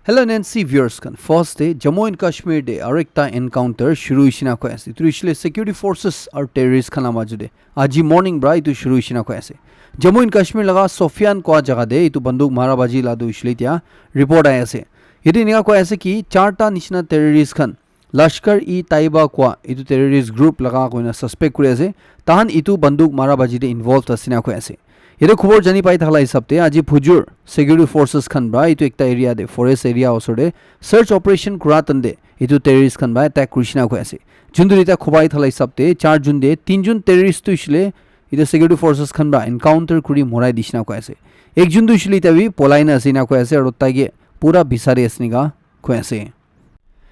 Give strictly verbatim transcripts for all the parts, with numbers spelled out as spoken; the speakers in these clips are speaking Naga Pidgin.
Hello N N C viewers khan, first day Jammu and Kashmir te aru ekta encounter shuru hoishe na koi ase. Etu hoishe le security forces aru terrorist khan la majo te aji morning pra etu shuru hoishe na koi ase. Jammu and Kashmir laga Sofian koa jaga te etu banduk mara baji la tu hoishe le tia report ahi ase. Yate enika koi ase ki charta nishina terrorist khan Lashkar-e-Taiba koa etu terrorist group laga koina suspect kuri ase. Tahan etu banduk mara baji te involved ase na koi ase. Yate khobor jani pai thakala hisab te aji phujur security forces khan pra etu ekta area te, forest area osor te search operation kura tande etu terrorist khan pra attack kurishe na koi ase. Juntu ita khobai thala hisab te char jun te tin jun terrorist tu hoishe le etu security forces khan pra encounter kuri morai dishe na koi ase. Ek jun tu hoishe le ita bi polai na ase na koi ase aru taike pura bisari ase nika koi ase.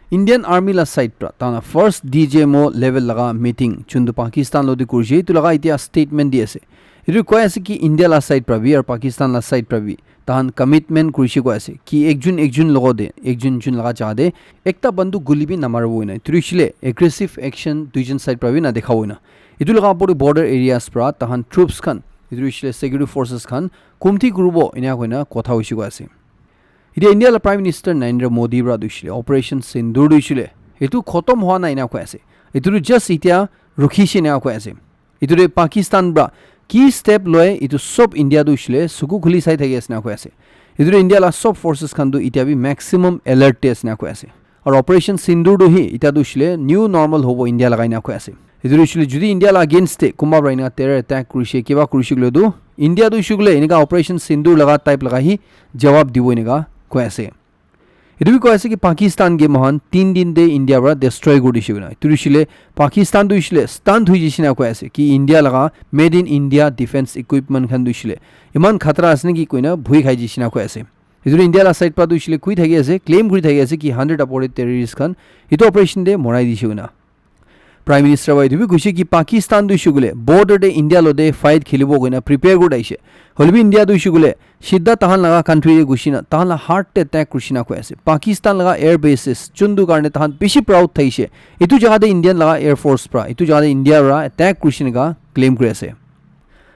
Indian Army la side pra tana first D J M O level laga meeting juntu Pakistan lo de kurishe, etu laga itia statement di ase. Etu koi ase ki India la side pra bi aru Pakistan la side pra bi tahan commitment kurishe koi ase ki ekjun ekjun logo de, ekjun ekjun laga jaga de ekta bandu guli bi namaribo hoina. Etu hoishe le aggressive action duijon side pra bi na dekhabo hoina. Etu laga opor de border areas pra tahan troops khan, etu hoishe le security forces khan kumti kuribo ena koina kotha hoishe koi ase. Etia India la Prime Minister Narendra Modi pra tu hoishe le Operation Sindoor tu hoishe le etu khotom hoa nai ena koi ase. Etu tu just itia rukhishe ena koi ase. Etu te Pakistan pra ki step loi etu sob India tu hoishe le suku khuli sai thaki ase ena koi ase. Etu te India la sob forces khan tu itia bi maximum alert te ase ena koi ase. Aru Operation Sindoor tu hi itia tu hoishe le new normal hobo India laga ena koi ase. Etu tu hoishe le jodi India la against te kunba pra ena terror attack kurishe, kiba kurishe koile tu India tu hoishe koile eneka Operation Sindoor laga type laga hi jawab dibo eneka koi ase. Etu bi koi ase ki Pakistan ke mohan tin din te India pra destroy kuri dishe koina. Etu tu hoishe le Pakistan tu hoishe le stunned hoi jishe na koi ase ki India laga made in India defense equipment khan tu hoishe le eman khatra ase naki koina bhui khai jishe na koi ase. Etu tu India la side pra tu hoishe le koi thaki ase, claim kuri thaki ase ki hundred upor te terrorist khan etu operation te morai dishe koina. Prime Minister wa etu bi koishe ki Pakistan tu hoishe koile border te India lo te fight khelibo koina prepare kuri thaishe. Hoile bi India tu hoishe koile sidha tahan laga country te gushi na tahan la heart te attack kurishi na koi ase. Pakistan laga air bases chundu karne tahan bishi proud thaishe. Etu jaga te Indian laga air force pra, etu jaga te India pra attack kurishi na ka claim kuri ase.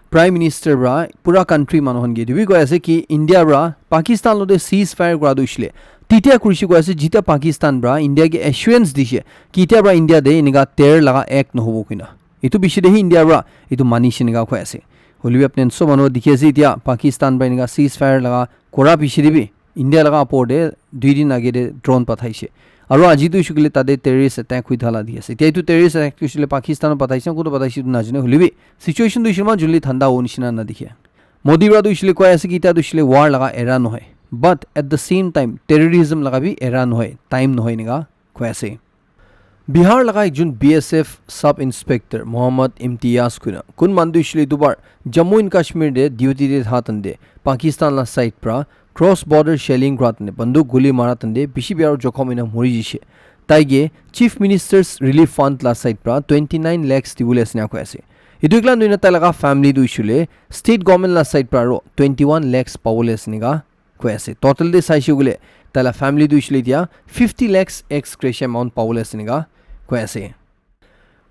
Prime Minister pra pura country manu khan ke etu bi koi ase ki India pra Pakistan lo te cease fire kura tu hoishe le titia kurishe koi ase jita Pakistan pra India ke assurance dishe ki itia pra India te enika terror laga act nohobo koina. Etu bishi te hi India pra etu manishe enika koi ase. Hoile bi apni sob manu dikhi ase itia Pakistan pra enika cease fire laga kura bishi te bi India laga opor te dui din age te drone pathaishe. Aru aji tu hoishe koile tate terrorist attack hoi thala dikhi ase. Etia etu terrorist attack tu hoishe koile Pakistan pathaishe na koto pathaishe etu najane hoile bi situation tu hoishe koile eman joldi thanda hobo nishina na dikhe. Modi pra tu hoishe koile koi ase ki etia tu hoishe koile war laga era nohoi. But at the same time, terrorism laga bi era nohoi, time nohoi enika koi ase. Bihar laga ekjon B S F sub inspector Mohammad Imtiaz koina kun manu tu hoishe koile etu bar Jammu and Kashmir te duty te tha tande Pakistan la side pra cross border shelling kura tande banduk guli mara tande bishi bia aru jokhom hoina mori jishe. Tai ke Chief Minister's Relief Fund la side pra twenty nine lakhs dibole ase na koi ase. Etu ekla nohoi na tai laga family tu hoishe koile state government la side pra aru twenty one lakhs pabole ase enika koi ase. Total te saishe koile tai la family tu hoishe koile etia fifty lakhs ex gratia amount pabole ase enika koi ase.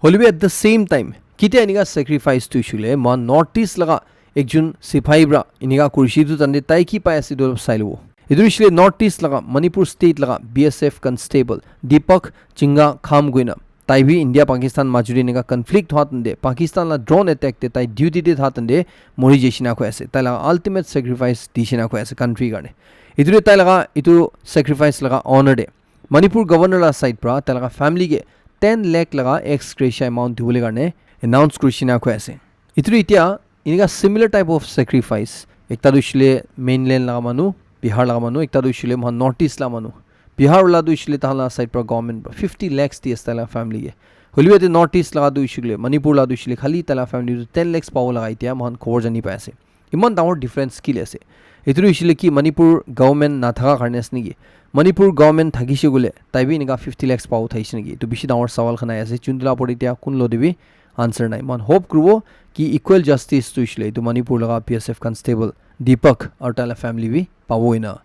Hoile bi at the same time, kitia enika sacrifice tu hoishe koile mohan North East laga ekjon sipahi pra enika kurishe etu tande tai ki pai ase etu olop sai lobo. Etu hoishe koile North East laga Manipur state laga B S F constable Deepak Chingha Kham koina tai bi India Pakistan majo te enika conflict hua tande Pakistan la drone attack te tai duty te tha tande mori jaishe na koi ase. Tai laga ultimate sacrifice dishe na koi ase country karne. Etu te tai laga etu sacrifice laga honour te Manipur governor la side pra tai laga family ke ten lakh laga ex gratia amount dibole karne announce kurishe na koi ase. Etu tu etia enika similar type of sacrifice ekta tu hoishe koile mainland laga manu, Bihar laga manu, ekta tu hoishe koile mohan North East laga manu. Bihar wala tu hoishe koile tahan la side pra government pra fifty lakhs di ase tai laga family ke. Hoile bi yate North East laga tu hoishe koile, Manipur laga tu hoishe koile khali tai laga family tu ten lakhs pabo laga etia mohan khobor jani pai ase. Iman dangor difference kile ase? Etu tu hoishe koile ki Manipur government nathaka karne ase naki? Manipur government thakishe koile tai bi enika fifty lakhs pabo thakishe naki? Etu bishi dangor sawal khan ahi ase. Juntu laga opor te etia kun lo te bi answer nai. Mohan hope kuribo ki equal justice tu hoishe koile etu Manipur laga B S F constable Deepak aru tai laga family bi pabo ena.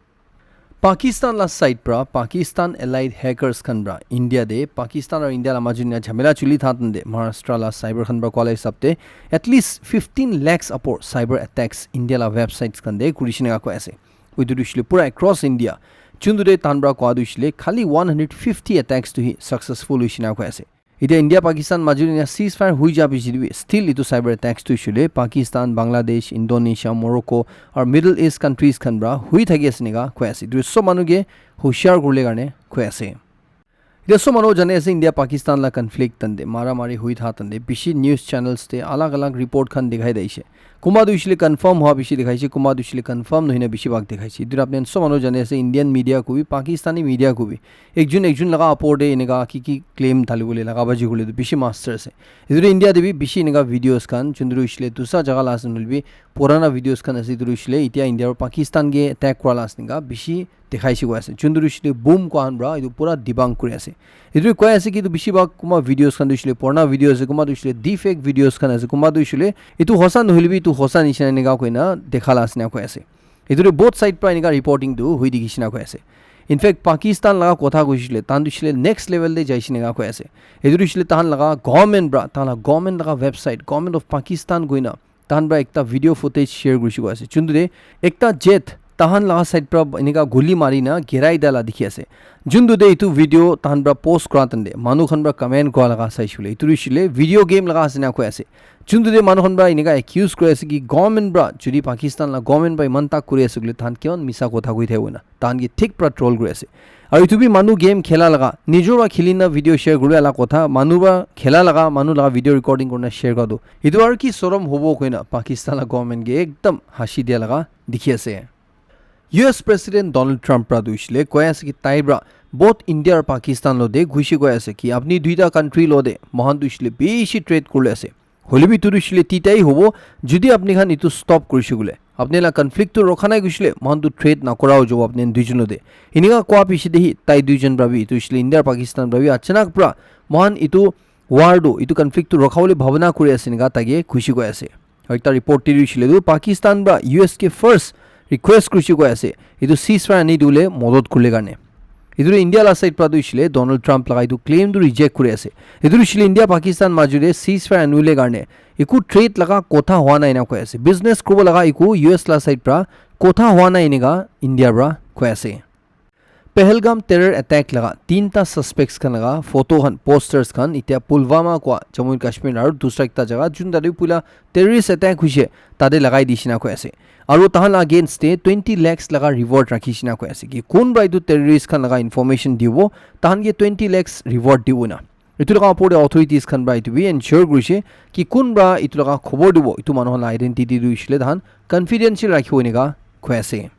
Pakistan laga side pra Pakistan allied hackers khan pra India te Pakistan aru India laga majo te jhamela chuli tha tande Maharashtra laga cyber khan pra koa laga hisab te at least fifteen lakhs upor cyber attacks India laga websites khan te kurishe naki koi ase. Etu tu hoishe koile pura across India Chundu de tanbra kwa du shile khali one hundred fifty attacks tu hi successful huishina koi ase. Ite India Pakistan majuri na ceasefire hui ja bishi dibi still itu cyber attacks tu shile Pakistan, Bangladesh, Indonesia, Morocco or Middle East countries khan bra hui thaki ase nika koi ase. Itu so manu ke hushar kurle karne koi ase. Ite so manu jane ase India Pakistan la conflict tande mara mari hui tha tande bishi news channels te alag alag report khan dikhai daise. Kumba tu ishile confirm hua bishi dikhaise, kumba tu ishile confirm nohina bishi bhag dikhaise. Itu apne so manu jane ase Indian media ko bi, Pakistani media ko bi. Ekjun ekjun laga apor de eneka ki ki claim thali bole laga baji gule tu bishi master ase. Itu India de bi bishi eneka videos khan, chundru ishile dusa jaga la ase nulbi, purana videos khan ase itu ishile, itia India aru Pakistan ke attack kura la ase eneka bishi dikhaise koi ase. Chundru ishile boom khan bra, itu pura debunk kuri ase. Itu koi ase ki itu bishi bhag kuma videos khan tu ishile purana videos ase, kuma tu ishile deepfake videos khan ase, kuma tu ishile itu hosa nohile bi itu hosa nishina eneka koina dekha la ase na koi ase. Itu both side pra eneka reporting tu hui dikhi shina koi ase. In fact, Pakistan laga kotha koi shile, tan tu ishile next level de jai shina koi ase. Itu ishile tahan laga government pra, tahan laga government laga website, Government of Pakistan koina, tahan pra ekta video footage share kurishi koi ase. Chundu de ekta jet tahan laga side pra eneka guli mari na girai dala dikhi ase. Chundu de itu video tahan pra post kura tande, manu khan pra comment kura laga sai shule. Itu ishile video game laga ase na koi ase. Chundu de manu khan pra eneka accuse kuri ase ki government pra, jodi Pakistan la government pra iman tak kuri ase kule, tahan kiman misa kotha koi thai na. Tahan ke thik pra troll kuri ase. Aru itu bi manu game khela laga, nijor pra kheli na video share kuri ala kotha, manu pra khela laga, manu laga video recording kurina share kura tu. Itu aru ki sorom hobo koina Pakistan la government ke ekdam hashi dia laga dikhi ase. U S President Donald Trump pra tu ishile koi ase ki tai pra both India aru Pakistan lo de gushi koi ase ki apni duita country lo de mohan tu ishile bishi trade kurle ase. Hoile bi itu tu ishile titai hobo, jodi apni khan itu stop kurishe kule. Apni la conflict tu rokha nai kushile, mohan tu trade na kora ho jabo apni duijon lo de. Eneka kua piche de hi tai duijon pra bi, itu ishile India aru Pakistan pra bi achanak pra mohan itu war tu, itu conflict tu rokha bole bhabana kuri ase eneka tai ke kushi koi ase. Aru ekta report te ishile tu Pakistan pra U S ke first request kurishi koi ase. Itu ceasefire ani dibole modot kurle karne. Itu India la side pra tu ishile Donald Trump laga itu claim tu reject kuri ase. Itu ishile India Pakistan majure ceasefire anule karne eku trade laga kotha hua nai na koi ase. Business kuribo laga eku U S la side pra kotha hua nai eneka India pra koi ase. Pahalgam terror attack laga tinta suspects khan laga photo khan, posters khan itia Pulwama kua Jammu and Kashmir aru dusra ekta jaga jun tate pula terrorist attack hoise tate lagai dishina koi ase. Aru tahan la against te twenty lakhs laga reward rakhi shina koi ase ki kun pra itu terrorist khan laga information dibo, tahan ke twenty lakhs reward dibo na. Itu laga opor te authorities khan pra itu bi ensure kurishe ki kun pra itu laga khobor dibo, itu manu khan la identity tu ishile tahan confidential rakhibo eneka koi ase.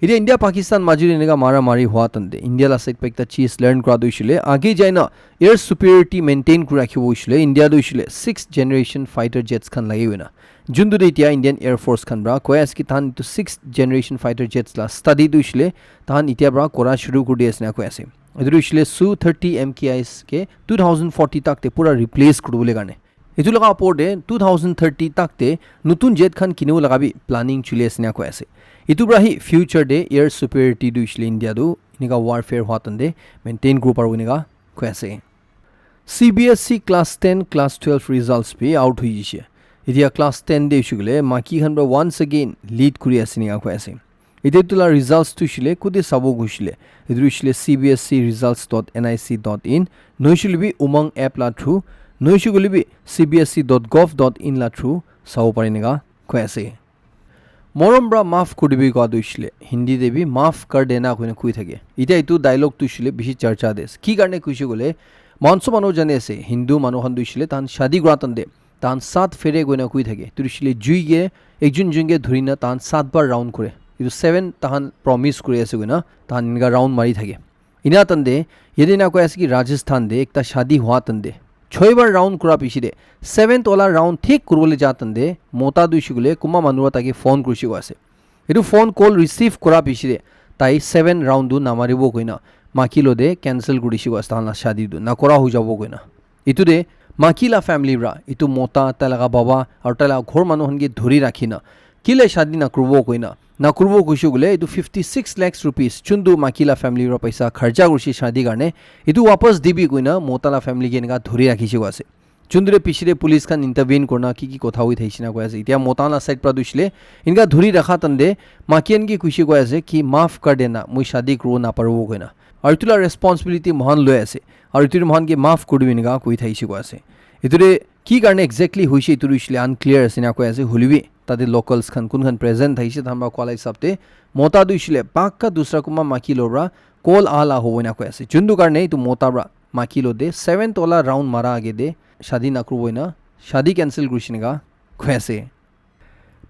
Ite India Pakistan majuri eneka mara mari hua tante India la side pa ekta cheez learn kura tu ishile age jaina air superiority maintain kuri rakhibo ishile India tu ishile sixth generation fighter jets khan lage hoina. Juntu de itia Indian Air Force khan pra koi ase ki tahan itu sixth generation fighter jets la study tu ishile tahan itia pra kora shuru kuri di ase na koi ase. Itu ishile Su thirty M K Is ke two thousand forty tak te pura replace kuribole karne. Itu laga opor te two thousand thirty tak te nutun jet khan kinibo laga bi planning chuli ase na koi ase. Itu pra hi future te air superiority tu ishile India tu eneka warfare hua tante maintain kuri paribo eneka koi ase. C B S E class ten, class twelve results bi out hoi jishe. Itia class ten de ishukile maki khan pra once again lead kuri ase eneka koi ase. Ite etu la results tu shile kute sabo kushile. Etu shile C B S E results dot N I C dot in. Noishile bi Umang app la through. Noishile bi C B S E dot gov dot in la through sabo pare nega koi ase. Morom pra maaf kuri dibi koa tu shile. Hindi te bi maaf kar dena koina koi thake. Ite etu dialogue tu shile bishi charcha de ase. Ki karne kuishe koile, manso manu jane ase, Hindu manu khan tu shile, tahan shadi kura tande. Tahan sat phere koina koi thake. Etu hoishile jui ke ekjun ekjun ke dhurina tahan sat bar round kore. Etu seven tahan promise kuri ase koina tahan enika round mari thake. Ena tande yate na koi ase ki Rajasthan te ekta shadi hua tande choi bar round kura piche te seventh wala round thik kuribole ja tande mota tu hoishe koile kunba manu para taike phone kurishe koi ase. Etu phone call receive kura piche te tai seven round tu namaribo koina maki lo te cancel kurishe koi ase tahan la shadi tu nakora hoi jabo koina. Etu te maki la family para etu mota, tai laga baba aru tai laga ghor manu khan ke dhuri rakhi na kile shadi nakuribo koina, nakuribo koishe koile etu fifty six lakhs rupees chuntu maki la family para paisa kharcha kurishe shadi karne etu wapas dibi koina mota la family ke enika dhuri rakhishe koi ase. Chundure pichete police khan intervene kurna ki ki kotha hoi thaishe na koi ase. Itya mota la side pra dushile, inka dhuri rakha tande, makian ki kushi koi ase ki maaf kar dena, moi shadi kuro na paru koina. Aru itula responsibility mohan loi ase. Aru ituri mohan ke maaf kuri dibi inka koi thaishe koi ase. Iture ki karne exactly hoishe ituri shile unclear ase na koi ase. Hulibi tate locals khan kun khan present thaishe thanba koala hisab te. Mota dushile pakka dusra kuma maki lobra call ala hobo na koi ase. Chundu karne itu mota bra maki lo de seven tola round mara age de shadi na kuro boina shadi cancel kurishe na koi ase.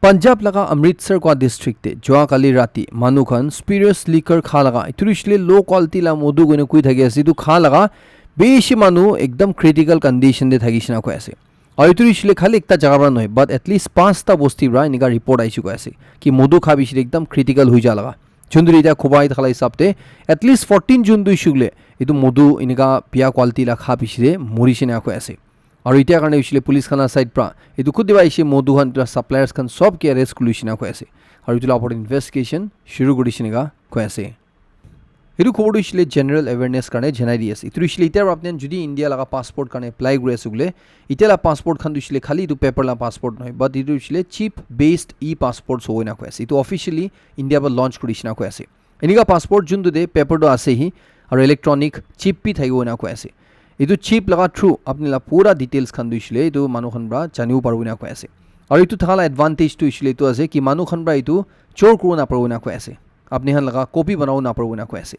Punjab laga Amritsar kwa district te jua kali rati manu khan spurious liquor kha laga ituri shile low quality la modu koina kui thaki ase. Itu kha laga bishi manu ekdam critical condition te thaki shina koi ase. Aru ituri shile khali ekta jaga pra nohoi, but at least panchta bosti pra inika report aishi koi ase ki modu kha bishi ekdam critical hoi ja laga. Chunduri ita khobai thakala hisab te at least fourteen June tu ishukle itu modu inika bia quality la kha bishi de muri shina koi ase. Aru itya karne ishile police khan la side pra itu khud diba ishe modu khan pra suppliers khan sob ke arrest kuri shina koi ase. Aru itu la opor investigation shuru kuri shina koi ase. Itu khobor tu ishile general awareness karne janai di ase. Itu ishile itya apni jodi India laga passport karne apply kuri ase bole, itya la passport khan tu ishile khali itu paper la passport nohoi, but itu ishile chip based e passport hobo na koi ase. Itu officially India pa launch kuri shina koi ase. Enika passport juntu de paper tu ase hi, aru electronic chip bi thakibo na koi ase. Itu chip laga through apni la pura details khan tu ishile itu manu khan pra janibo paribo na koi ase. Aru itu thaka la advantage tu ishile itu ase ki manu khan pra itu chor kuribo na paribo na koi ase. Apni khan laga copy banabo na paribo na koi ase.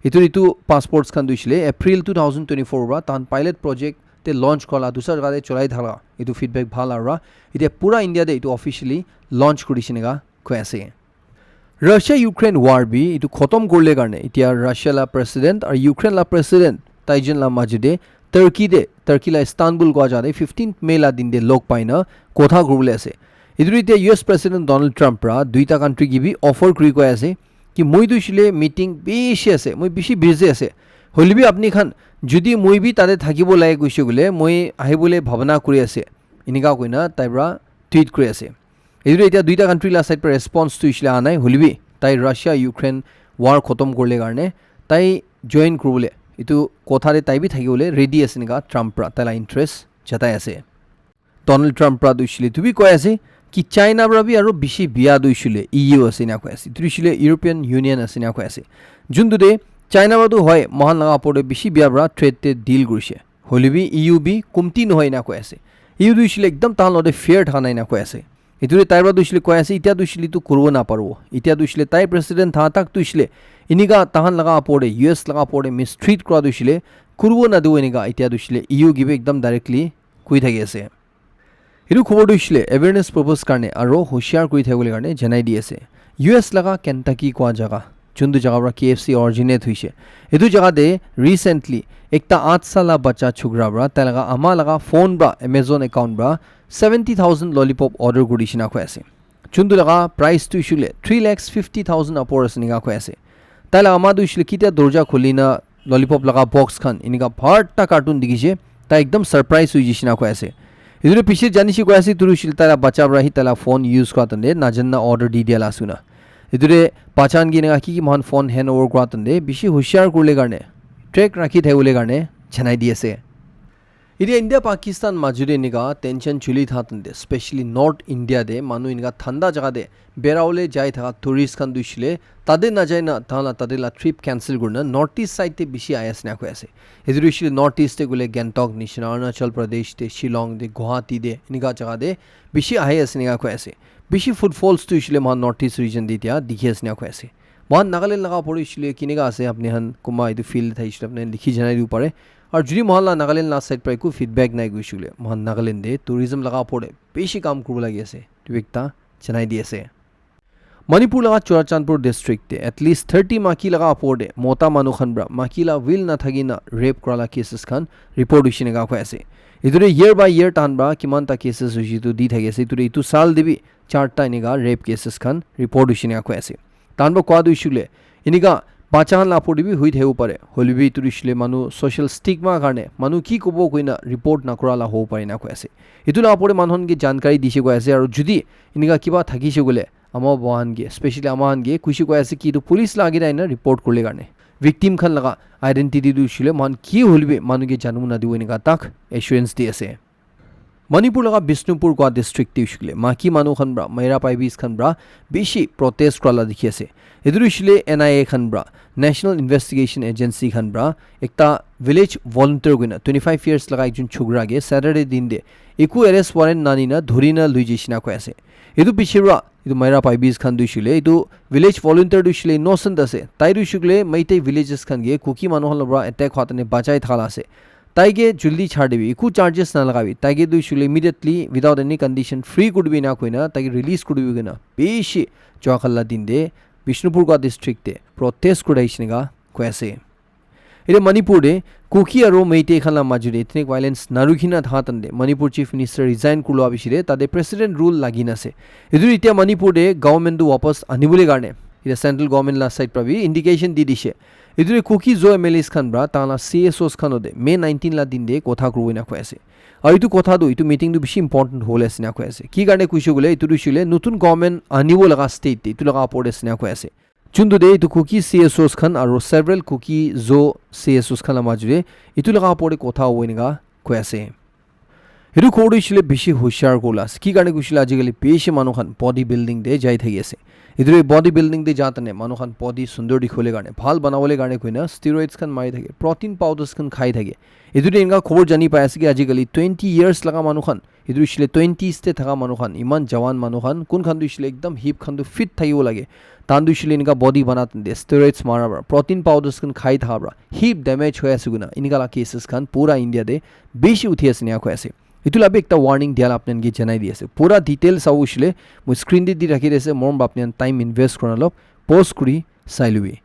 Itu itu passports khan tu ishile April two thousand twenty-four pra tan pilot project te launch kora la dusra jaga te cholai thala itu feedback bhal aru ra. Itya pura India te itu officially launch kuri shina koi ase. Russia Ukraine war bi itu khotom kurle karne itya Russia la president aru Ukraine la president taijon la maji de Turkey de, Turkey la Istanbul kwa jate fifteenth May la din de log paina kotha kuribole ase. Itu itya U S President Donald Trump pra duita country ki bi offer kuri koi ase ki moi tu shile meeting bishi ase, moi bishi busy ase. Hoile bi apni khan jodi moi bi tate thakibo lage koise koile moi ahibole bhabana kuri ase. Enika koina tai pra tweet kuri ase. Etu etiya duita country la side para response tu ishile anai, hoilebi tai Russia Ukraine war khotom kurle karne tai join kuribole etu kotha te tai bi thakibole ready ase enika Trump para tai la interest jatai ase. Donald Trump para tu ishile etu bi koi ase ki China para bi aru bishi biya tu ishile E U ase ena koi ase, etu ishile European Union ase ena koi ase. Juntu te China para tu hoi mohan laga opor te bishi biya para trade te deal kurishe. Hoilebi E U bi kumti nohoi ena koi ase. E U tu ishile ekdam tahan logote fair thaka nai ena koi ase. Etu te tai para tu ishile koi ase, etiya tu ishile tu kuribo naparibo. Etiya tu ishile tai president tha tak tu ishile enika tahan laga opor te, U S laga opor te mistreat kura tu ishile kuribo nadibo enika etiya tu ishile E U ki bi ekdam directly koi thaki ase. Etu khobor tu ishile awareness purpose karne aro hoshiar kuri thakibole karne janai di ase. U S laga Kentucky kua jaga, juntu jaga para K F C originate hoishe. Etu jaga te recently ekta aat saal la bacha chukra para tai laga ama laga phone para Amazon account para seventy thousand lollipop order kuri dishina koi ase. Juntu laga price tu ishile three lakhs fifty thousand apor ase enika koi ase. Tai laga ama tu ishile kitia dorja khuli na lollipop laga box khan enika bhar ta carton dikhishe, tai ekdam surprise hoi jishe na koi ase. Etu tu piche janishi koi ase, etu tu ishile tai la bacha para hi tai la phone use kura tande najanna order di dia la ase na. Etu te bacha khan ke enika ki ki mohan phone hand over kura tande bishi hoshiar kuribole karne, track rakhi thakibole karne janai di ase. Etia India Pakistan majo te enika tension chuli tha tande, specially North India te manu enika thanda jaga te berabole jai thaka tourist khan tu ishile tate najai na tahan la tate la trip cancel kurina North East side te bishi ahi ase na koi ase. Etu tu ishile North East te koile Gangtok nishina, Arunachal Pradesh te, Shillong te, Guwahati te enika jaga te bishi ahi ase enika koi ase. Bishi footfalls tu ishile mohan North East region te etia dikhi ase enika koi ase. Mohan Nagaland laga opor te ishile kenika ase apni khan kunba etu field te thakishe apni khan likhi janai dibo pare. Aru jodi mohan la Nagaland la side para eku feedback nai koishe koile mohan Nagaland te tourism laga opor te bishi kam kuribo lagi ase. Etu ekta janai di ase. Manipur laga Churachandpur district te at least thirty maki laga opor te mota manu khan para maki la will na thaki na rape kura la cases khan report hoishe enika koi ase. Etu te year by year tahan para kiman ta cases hoishe etu di thaki ase. Etu te etu saal te bi charta enika rape cases khan report hoishe enika koi ase. Tahan para koa tu hoishe koile enika bacha khan la opor te bi hoi thakibo pare. Hoilebi etu tu hoishe koile manu social stigma karne manu ki kobo koina report na kura la hobo pare enika koi ase. Etu la opor te manu khan ke jankari dishe koi ase aru jodi enika kiba thakishe koile ama baba khan ke, specially ama khan ke kushi koi ase ki etu police la age te ahina report kuribole karne. Victim khan laga identity tu hoishe koile mohan ki hoilebi manu ke janibo nadibo enika tak assurance di ase. Manipur laga Bishnupur Goa district te hoishile maki manu khan pra, Meira Paibis khan pra bishi protest kura la dikhi ase. Etu hoishile N I A khan pra, National Investigation Agency khan pra ekta village volunteer koina twenty-five years laga ekjon chokra ke Saturday din te eku arrest warrant nani na dhuri na lui jaishe na koi ase. Etu piche pra etu Meira Paibis khan tu hoishile etu village volunteer tu hoishile innocent ase. Tai tu hoishile Meitei villages khan ke Kuki manu khan pra attack hwa tane bachai thala ase. Tai ke juldi chhar dibi, eku charges na lagabi. Tai ke tu hoishile immediately without any condition free kuri dibi na koina tai ke release kuri dibi koina bishi jua kala din te Bishnupur Goa district te protest kuri aishe na koi ase. Etu Manipur te Kuki aru Meitei khan la major te ethnic violence narukhi na tha tan te Manipur Chief Minister resign kurlua bishi te tate president rule lagi na ase. Etu etia Manipur te government tu wapas anibole karne etia central government la side pra bi indication di dishe. Etu te Kuki Zo M L As khan pra ta la C S Os khan te May nineteen la din te kotha kuribo na koi ase. Aru etu kotha tu etu meeting tu bishi important hole ase na koi ase. Ki karne kuishe koile etu tu hoishile notun government anibo laga state te etu laga opor te ase na koi ase. Chuntu de etu Kuki C S Os khan aru several Kuki Zo C S Os khan la major te etu laga opor te kotha hobo enika koi ase. Etu khobor tu hoishile bishi hushar kurla ase. Ki karne kuishile ajikali bishi manu khan body building te jai thaki ase. Etu body building te ja tane manu khan body sundor dikhibole karne, bhal banabole karne koina steroids khan mari thake, protein powders khan khai thake. Etu te enika khobor jani pai ase ki ajikali twenty years laga manu khan Etu hoishile twenties te thaka manu khan, iman jawan manu khan, kun khan tu hoishile ekdam hip khan tu fit thakibo lage. Tahan tu hoishile enika body bana tante steroids mara pra, protein powders khan khai tha pra, hip damage hoi ase koina, enika la cases khan pura India te bishi uthi ase ena koi ase. Etu la bi ekta warning dia la apni khan ke janai di ase. Pura details sabo hoishile, moi screen te di rakhi di ase, morom pra apni khan time invest kurina olop pause kuri sai lobi.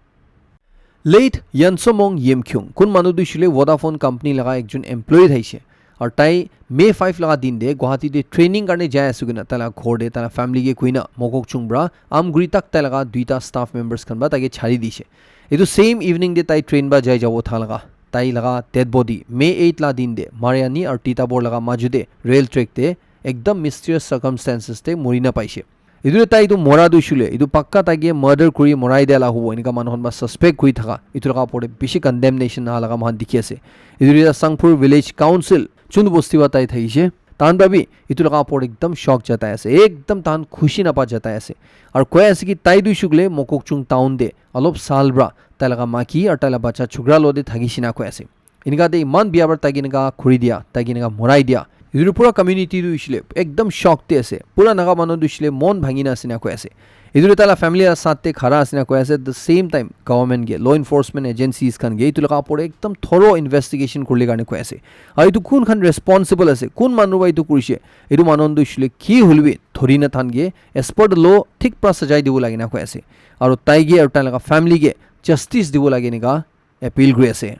Late Yansomong Yimkhiung, kun manu tu hoishile Vodafone company laga ekjon employee thaishe. Aru tai May five laga din te Guwahati te training karne jai ase koina tai laga ghor te tai laga family ke koina Mokokchung pra Amguri tak tai laga duita staff members khan pra tai ke chari dishe. Etu same evening te tai train pra jai jabo tha laga tai laga dead body May eight la din te Mariani aru Titapur laga maju te rail track te ekdam mysterious circumstances te mori na paishe. Etu te tai etu mora tu hoishile, etu pakka tai ke murder kuri morai dia la hobo, enika manu khan pra suspect kuri thaka, etu laga opor te bishi condemnation aha laga moikhan dikhi ase. Etu te Sangpur Village Council, Chundu Bosti pra tai thakishe, tahan pra bi etu laga opor te ekdam shock jatai ase, ekdam tahan khushi napa jatai ase. Aru koi ase ki tai tu hoishile Mokokchung town te olop saal pra tai laga maki aru tai laga bacha chokra logote thakishe na koi ase. Enika te iman bia para tai ke enika khuri dia, tai ke enika morai dia. Etu tu pura community tu hoishile ekdam shock te ase. Pura Naga manu tu hoishile mon bhangi na ase ena koi ase. Etu tu tai la family la saath te khara ase ena koi ase. At the same time, government ke, law enforcement agencies khan ke etu laga opor te ekdam thorough investigation kuribole karne koi ase. Aru etu kun khan responsible ase, kun manu para etu kurishe, etu manu khan tu hoishile ki hoile bi dhori na tahan ke as per the law thik para sajai dibo lage ena koi ase. Aru tai ke aru tai laga family ke justice dibo lage enika appeal kuri ase.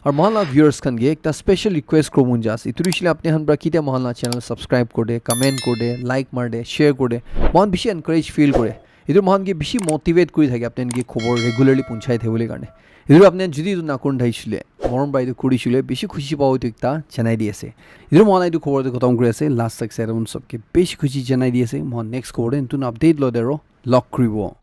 Aru moikhan la viewers khan ke ekta special request kuribo mon jai ase. Etu hoishile apni khan para kitia moikhan la channel subscribe kuri de, comment kuri de, like mari de, share kuri de. Moikhan bishi encourage feel kure. Etu moikhan ke bishi motivate kuri thake apni khan ke khobor regularly punchai thakibole karne. Etu apni khan jodi etu na kuri thakishile, morom para etu kuri dishile, bishi khushi pabo etu ekta janai di ase. Etu moikhan la etu khobor tu khatam kuri ase. Last tak sai un sob ke bishi khushi janai di ase. Moikhan next khobor te notun update loi de aro log kuribo.